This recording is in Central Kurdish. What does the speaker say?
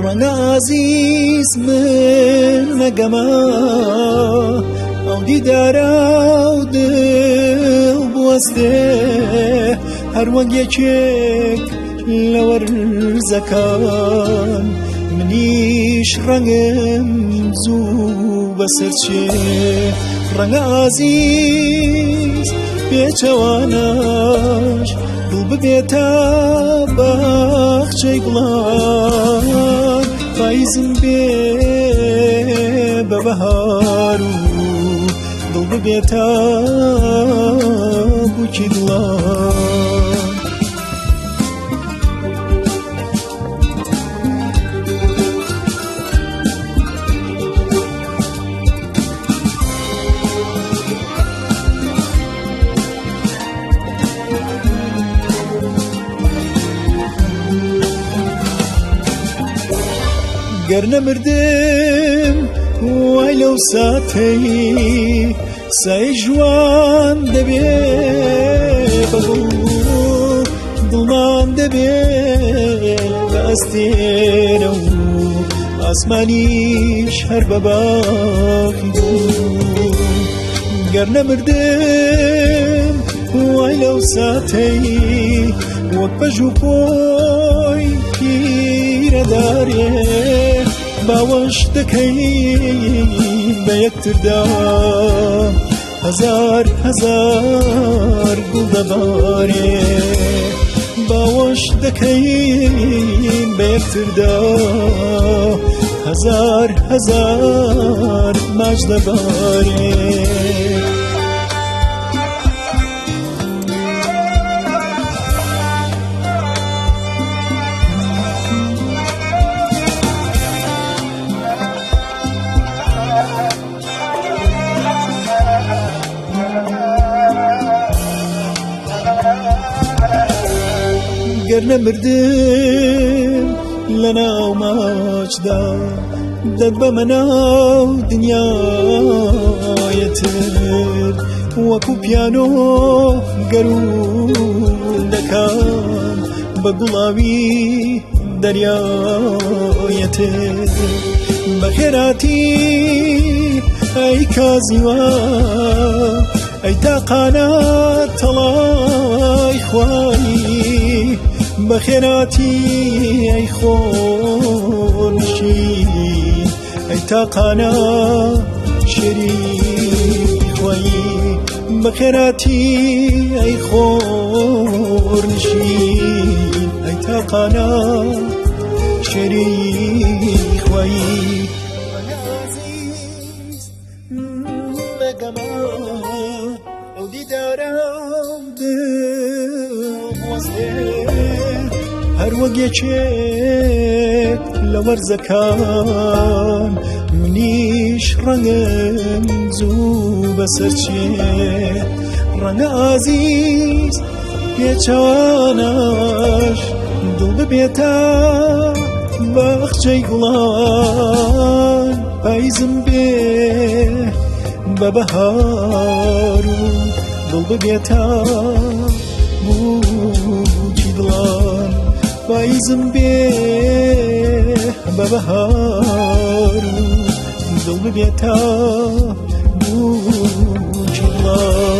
ڕەنگە ئازیز من نەگەمە ئەو دیدارە و دڵ بوەستێ هەر وەک یەکێک لە وەرزەکان منیش ڕەنگم زوو بەسەر چێ ڕەنگە ئازیز پێچەوانەش دڵ ببێتە باخچەی گوڵان پاییزم بێ بە بەهار و دڵ ببێتە بووکی دڵان. گەر نەمردم وای لەو ساتەی سای ژوان دەبێ بەگوڵ دڵمان دەبێ بە ئەستێرە و ئاسمانیش هەر بە باخی گوڵ گەر نەمردم وای لەو ساتەی وەک پەژ و پۆی پیرەدارێ باوەش دەکەین بە یەکتردا هەزار هەزار گوڵ دەبارێ باوەش دەکەین بە یەکتردا هەزار هەزار ماچ دەبارێ. گەر نەمردم لە ناو ماچدا دەتبەمە ناو دنیایەتر وەکو پیانۆ گەروون دەکەم بە گوڵاوی دەریایەتر بەخێراتی ئەی کازیوە ئەی تاقانە تەڵای خوایی بەخێراتی ئەی خۆنشین ئەی تاقانە شێری خوایی بەخێراتی ئەی خۆرنشین ئەی تاقانە شێری خوایی ئەو دیدارە هەر وەک یەکێک لە وەرزەکان منیش ڕەنگم زوو بەسەر چێ ڕەنگە ئازیز پێچەوانەش دڵ ببێتە باخچەی گوڵان پاییزم بێ بە بەهار و دڵ ببێتە بووکی دڵان پاییزم بێ بە بەهار و دڵ ببێتە بووکی دڵان.